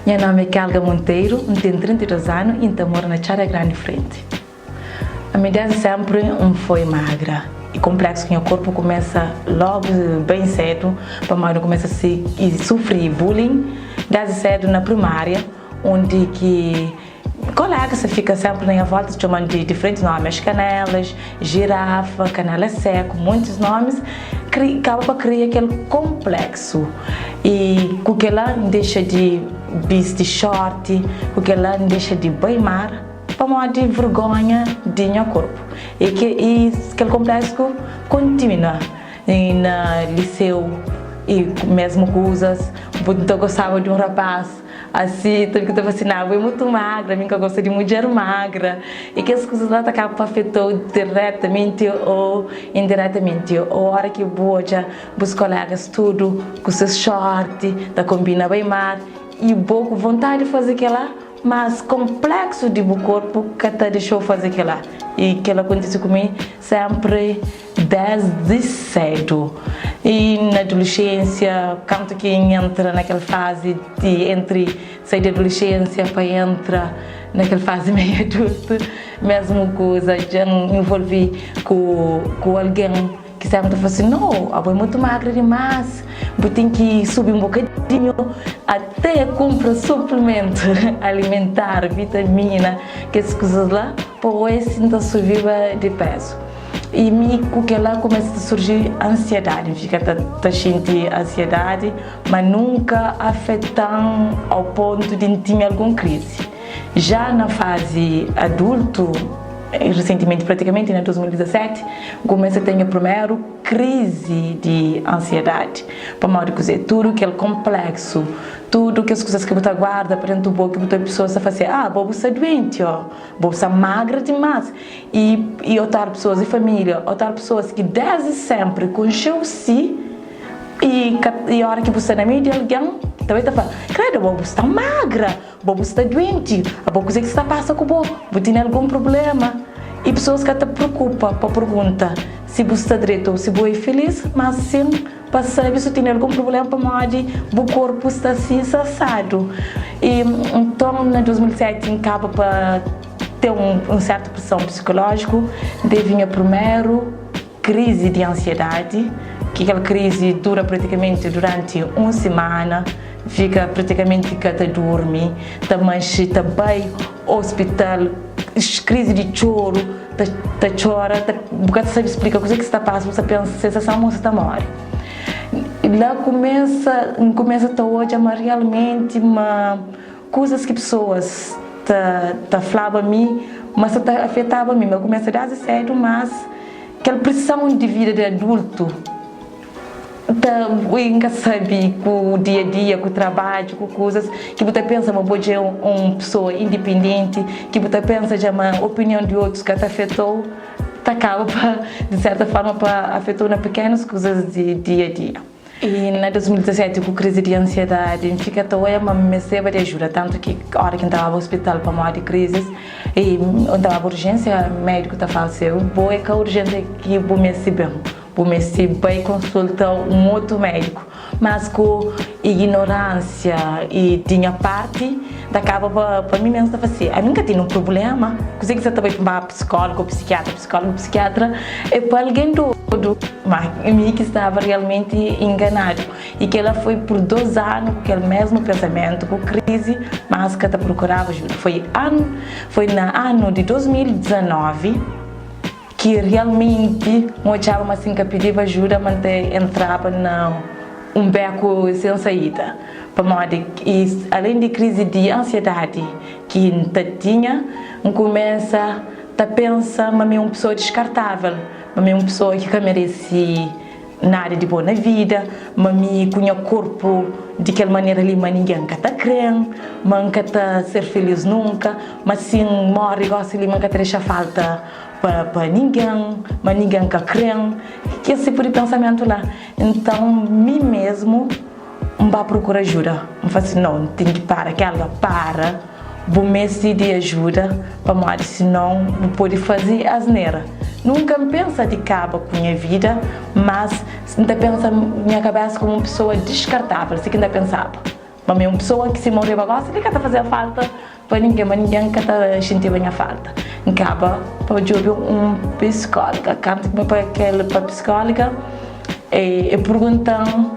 Nha nome é Kelga Monteiro, N ten 32 anu y N ta mora na Txada Grandi Frenti. Ami desdi senpri N foi magra y konpleksu ku nha korpu kumesa logu ben sedu pamodi N kumesa sufri bullying desdi sedu na primária undi ki Kolégas ta fika sénpri na nha vólta ta txoma-m di diferentis nómi, as kanélas, jirafa, kanéla séku, montis nómis, kri, kaba pa kria kel konpléksu. I ku kel-la N dexa di bisti xorti, ku kel-la N dexa di bai mar pamodi vergónha di nha korpu. I ke, i kel konpléksu kontinua i na liseu i mésmu kuzas, N ta gostaba di un rapás. Asi, tudu ki ta fasinaba é mutu magra, mi N ka gosta di mudjer magra. I kes kuzas la ta kaba pa afeta-u diretamenti ô indiretamenti. Ô óra ki bu odja bus kolégas tudu ku ses xorti ta konbina bai mar i bo ku vontadi di faze kel-la, mas konpléksu di bu korpu ka ta dexa-u faze kel-la. I kel-la kontise ku mi sénpri. Désdi sédu i na adulexénsia, kantu ki N entra na kel fazi di entri sai di adulexénsia pa entra na kel fazi meiu adultu, mésmu kuza. Dja N involvi ku ku algen ki sénpri ta fla si, No, abo é mutu magra dimás, bu ten ki subi un bokadinhu. Até kunpra suplimentu alimentar, vitamina, kes kuzas la, pa oe si N ta subiba di pézu. I mi ku kela kumesa ta surji ansiedadi, N fika ta ta xinti ansiedadi, ma nunka afetan au pontu di N tinha algun krizi. Já na fazi adultu, resentimenti pratikamenti na 2017, N kumesa ten nha primeru krizi di ansiedadi. Pamodi kuzê? Tudu kel konpleksu, tudu kes kuzas ki bu ta guarda pa dentu bo ki bu ta pesoas ta fla si, ah bo bu sta duenti ó, bo bu sta magra dimás. I i otar pesoas di familia, otar pesoas ki desdi senpri konxeu si, i ka i ora ki bu sta na meiu di algen, ta bai ta fla, Kredu, abo bu sta magra, bo bu sta duenti, abo kuze ki sta pasa ku bo, bu tene algun prublema? I pesoas ka ta preokupa pa pergunta si bu sta dretu ou si bu e filis, mas sin pa sabe si bu tene algun prublema pamodi bu korpu sta si sasadu. I nton na 2007 N kaba pa. Ten un sertu preson psikolójiku, N tevi nha primeru krizi di ansiedadi, ki kel krizi dura pratikamenti duranti un simana, N fika pratikamenti ka ta durmi, ta manxe, ta bai ospital, krizi di txoru, ta txora, bu ka ta sabe splika kuzê ki sta pasa, bu sta pensa, sensason ma bu sta ta móre. La kumesa, N kumesa ta odja ma realmenti ma. Kuzas ki pesoas ta ta flaba mi ma sa ta afetaba mi. Ma kumesa desdi sedu, mas kel prison di vida di adultu ta N ka sabi ku dia dia, ku trabadju, ku kuzas ki bu ta pensa ma bo dja é un pesoa indipendenti, ki bu ta pensa dja ma opinion di otus ka ta afetou, ta kaba pa di serta forma pa afetou na pekenus kuzas di dia dia. I na 2017 ku krizi di ansiedadi N fika ta oia ma N mesteba di ajuda tantu ki ora ki N ta baba ospital pamodi krizis i N ta baba urjensia mediku ta fala si bo e ka urjenti ki bu mesti ben bu mesti bai konsulta un otu mediku mas ku ignoransia i di nha parti N ta kaba pa mi mesmu ta fala si ami N ka tene un prublema kuze ki sa ta bai pa psikologu o psikiatra psikologu psikiatra e pa algen dodu. Má mi ki staba realmenti inganadu. I kel-la foi pur dos anu ku kel mésmu pensamentu, ku krizi, mas ka ta prokuraba ajuda. Foi anu, foi na anu di 2019 ki realmenti N odjaba ma si N ka pidiba ajuda ma N ta entraba na un béku sen saída. Pamodi i alén di krizi di ansiedadi ki N ta tinha, N kumesa ta pensa ma mi é un pesoa diskartável. Ma mi é un pesoa ki ka merese nada di bon na vida, ma mi ku nha korpu di kel manera li ma ningen ka ta kre-m, ma N ka ta ser filís nunka, ma si N móre gósi li ma N ka ta dexa falta pa pa ningen, ma ningen ka kre-m. Kes tipu di pensamentu la. Nton mi mésmu N ba prokura ajuda. N fla si, Nau, N ten ki para. Kel-la para. Bu meste di ajuda pamodi sinon bu pode faze asnera. Nunka N pensa di kaba ku nha vida, mas N ta pensa nha kabesa komu un pesoa diskartavel, si ki N ta pensaba. Ma mi é un pesoa ki si moreba gosi li ka ta fazeba falta pa ningen, ma ningen ka ta xintiba nha falta. N kaba pa djobe un pisikóloga. Kantu ki mi bai pa kel pa pisikóloga, e pergunta-m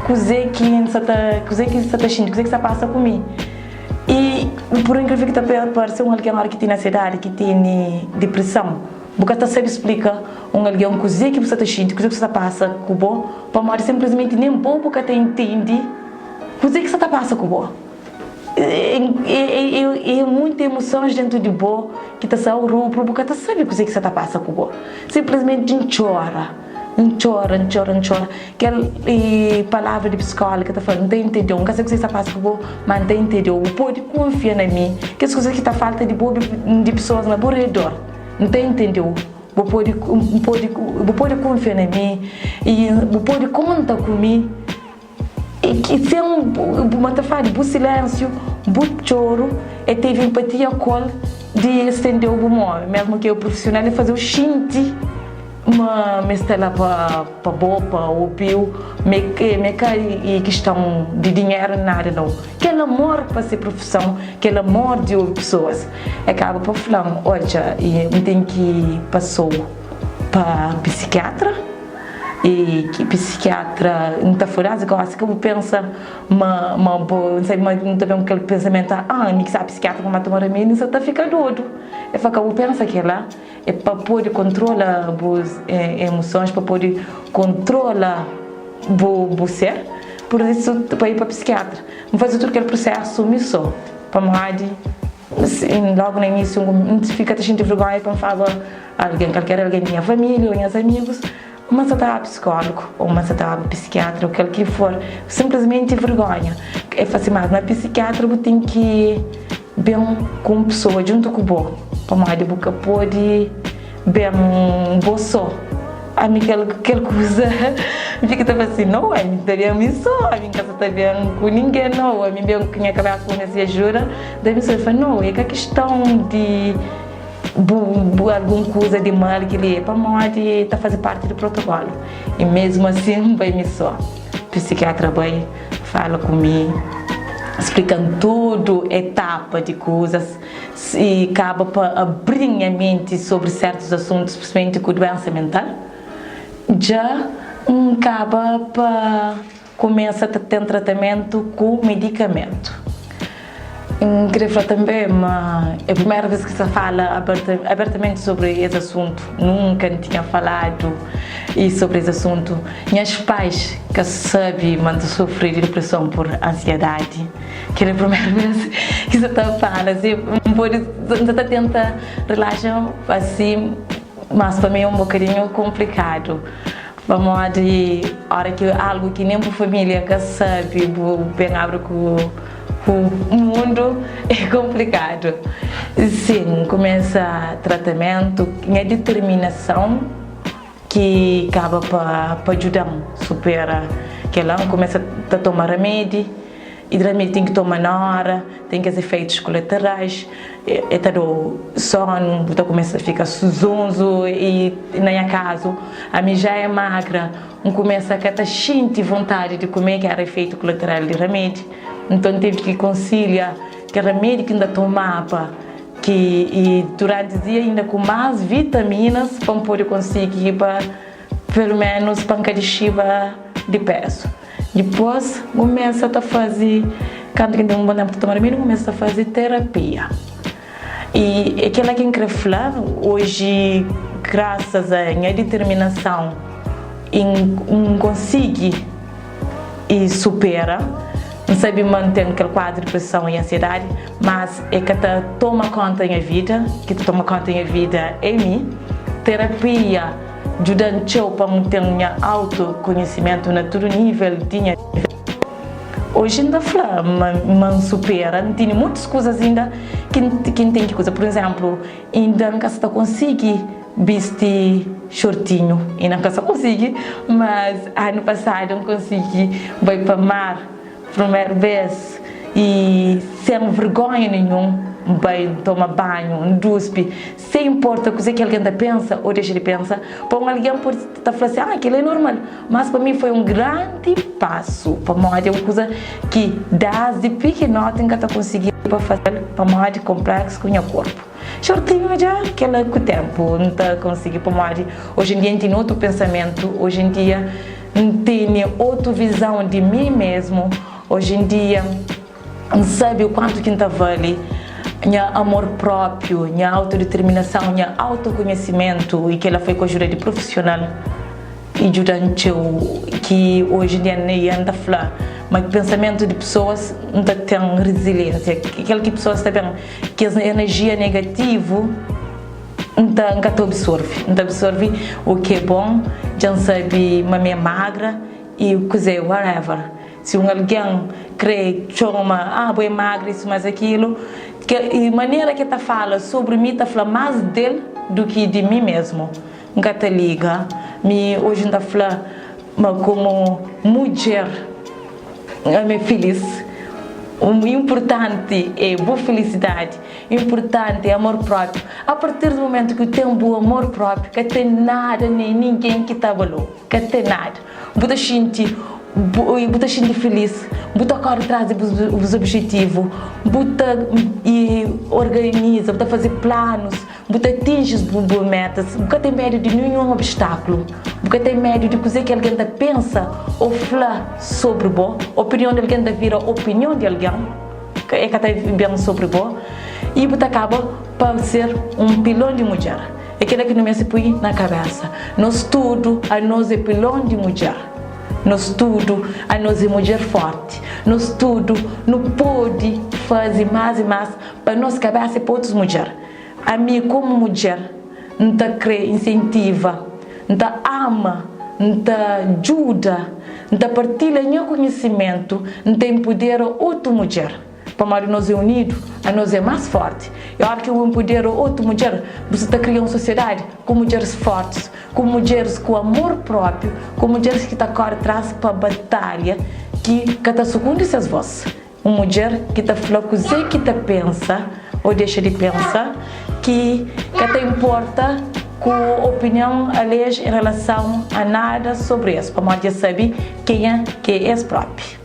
kuzê ki N sa ta kuzê ki N sa ta xinti, kuzê ki sa pasa ku mi. I pur inkrivel ki ta parse, un algen óra ki tene ansiedadi, ki tene dipreson, bu ka ta sabe splika un algen kuzê ki bu sta ta xinti, kuzê ki sta ta pasa ku bo, pamodi sinplismenti nen bo bu ka ta intende kuzê ki sta ta pasa ku bo. É muita emosons dentu di bo ki ta sai rubru, bu ka ta sabe kuzê ki sta ta pasa ku bo. Sinplismenti N txora, N txora, N txora, N txora. Kel palavra di psikóloga ta fla, N ta intende-u, N ka sabe kuzê ki sta pasa ku bo, ma N ta intende-u. Bu pode kunfia na mi. Kes kuza ki ta falta di bo di pesoas na bu redor, N ta intende-u. Bu pode, bu pode kunfia na mi i bu pode konta ku mi. I ki sen bu ma ta fla di bu silensiu, bu txoru, e tevi empatia ku el di estendeu bu mo, mesmu ki e prufisional e fazeu xinti ma ma e sta la pa pa bo, pa obiu, ma e ma e ka e kiston di dinheru nada nau. Kel amor pa se prufison, kel amor di obi pesoas, e kaba pa fla-m, odja, N ten ki pasou pa psikiatra. E ki psikiatra N ta fla asi gosi ka bu pensa ma ma bo N sabe ma N ta ben ku kel pensamentu ah mi ki sa psikiatra pa mata un remedi N sa ta fika dodu El fla ka bu pensa kela é pa pode kontrola bu emosons pa pode kontrola bu bu ser pur isu pa ir pa psikiatra N faze tudu kel prusesu mi so pamodi Logu na inisiu N fika ta xinti vergonha pa N falaba algen, kalker algen di nha família ô nhas amigus, ma N sa ta ba pisikólogu ô ma N sa ta ba pisikiatra ô kel ki for. Sinplismenti vergonha. É fásil más na pisikiatra bu ten ki ben ku un pesoa djuntu ku bo pamodi bu ka pode ben bo sô. Ami kel kel kuza N fika ta fla si, No, ami ta ben mi sô, ami N ka sa ta ben ku ningen, no, ami ben ku nha kabésa pa meste ajuda. Da mi sô. El fla, No, é ka kiston di bu bu algun kuza di mal kel-li é pamodi ta faze párti di protokólu. I mésmu asin N bai mi sô. Psikiatra bai fala ku mi, splika-m tudu etapa di kuzas. I kaba pa abri nha menti sobri sertus asuntus, spesialmenti ku duensa mental. Dja N kaba pa kumesa ta ten tratamentu ku medikamentu. N kre fla tanbe ma é primeru bes ki sa fala abertamenti sobri es asuntu. Nunka N tinha faladu i sobri es asuntu. Nhas pais ka sabe ma N ta sufri di depreson pur ansiedadi. Kel é primeru bes ki sa ta fala si N pode N sa ta tenta relaxa asi mas pa mi é un bokadinhu konplikadu pamodi ora ki algu ki nen bu familia ka sabe bu ben abri ku ku mundu é konplikadu. Sin N kumesa tratamentu nha diterminason ki kaba pa pa djuda-m supera kel-la. N kumesa ta toma ramedi, i ramedi ten ki toma na óra, ten kes efeitus kolaterais, e ta da-u sonu, bu ta kumesa fika zonzu i na nha kazu ami ja é magra, N kumesa ka ta xinti vontadi di kume, ki éra efeitu kolateral di ramedi. Nton N tevi ki konsilia kel ramedi ki N ta tomaba. Ki i duranti dia inda ku más vitaminas pa N pode konsigi pa pelu menus pa N ka dixiba di pezu. Dipôs N kumesa ta faze, kantu ki N ten un bon ténpu ta toma remedi, N kumesa ta faze terapia. I é kel-la ki N krê fla, oji grasas a nha diterminason N konsigi i supera. N sabe ma N ten kel kuadru di depreson i ansiedadi, mas e ka ta toma konta nha vida, ki ta toma konta nha vida é mi. Terapia djuda-m txeu pa N ten nha autokonhisimentu na tudu nível di nha vida. Oji N ta fla ma N supera, N tene muitus kuzas inda ki N ten ki kuza. Pur izénplu, inda N ka sta konsigi bisti xortinhu, inda N ka sta konsigi, mas anu pasadu N konsigi bai pa mar. Primeru bês i sen vergonha ninhun. N bai, N toma banhu, N duspi, sen inporta kuzê ki algen ta pensa ô dexa di pensa. Pa un algen pode ta fla si, ah, kel-li é normal. Mas pa mi foi un grandi pasu, pamodi é un kuza ki désdi pikinoti N ka ta konsigiba faze-l pamodi konpléksu ku nha korpu. Xortinhu dja kel-la ku ténpu N ta konsigi pamodi oji en dia N tene otu pensamentu, oji en dia N tene otu vizon di mi mésmu, oji en dia N sabe o kuantu ki N ta vale, nha amor própiu, nha autodeterminason, nha autokonhesimentu i kel-la foi ku ajuda di profisional i djuda-m txeu ki oji en dia N ta fla ma pensamentu di pesoas N ta ten reziliensia, kel ki pesoas ta ben kes enerjia negativu N ta N ka ta absorve, N ta absorve o ki é bon, dja N sabe ma mi é magra i kuzê whatever. Si un algen krê txoma, ah, bo é magra, isu más akilu, kel i manera ki el ta fala sobri mi ta fla más del du ki di mi mésmu. N ka ta liga. Mi oji N ta fla ma komu mudjer ami é filís. Inpurtanti é bu filisidadi, inpurtanti é amor própriu. A partir di mumentu ki bu ten bu amor própriu, ka ten nada nen ningen ki ta abala-u. Ka ten nada. Bu ta xinti bu ta xinti filís, bu ta kóre tras di bus obijetivu, bu ta organiza, bu ta faze planus, bu ta atinji bu métas. Bu ka ten medu di ninhun obstáklu, bu ka ten medu di kuzê ki algen ta pensa ô fla sobri bo. Opinion di algen ta vira opinion di algen, e ka ta ben sobri bo i bu ta kaba pa ser un pilon di mudjer. É kela ki nu meste pui na kabésa. Nos tudu anos é pilon di mudjer. Nos tudu anos é mudjer fórti. Nos tudu nu pode faze más i más pa nos kabésa i pa otus mudjer. Ami komu mudjer, N ta krê insentiva, N ta ama, N ta djuda, N ta partilha nha konhisimentu, N ta inpudera otu mudjer. Pamodi nos é unidu, anos é más fórti. I óras ki bu inpudera otu mudjer, bu sta ta kria un sosiadadi ku mudjeris fórtis, ku mudjeris ku amor própiu, ku mudjeris ki ta kóre tras pa batalha, ki ka ta sukundi ses vós. Un mudjer ki ta fla kuzê ki ta pensa ô dexa di pensa, ki ka ta inporta ku opinion alês en relason a nada sobri es, pamodi es sabe kenha ki é es própi.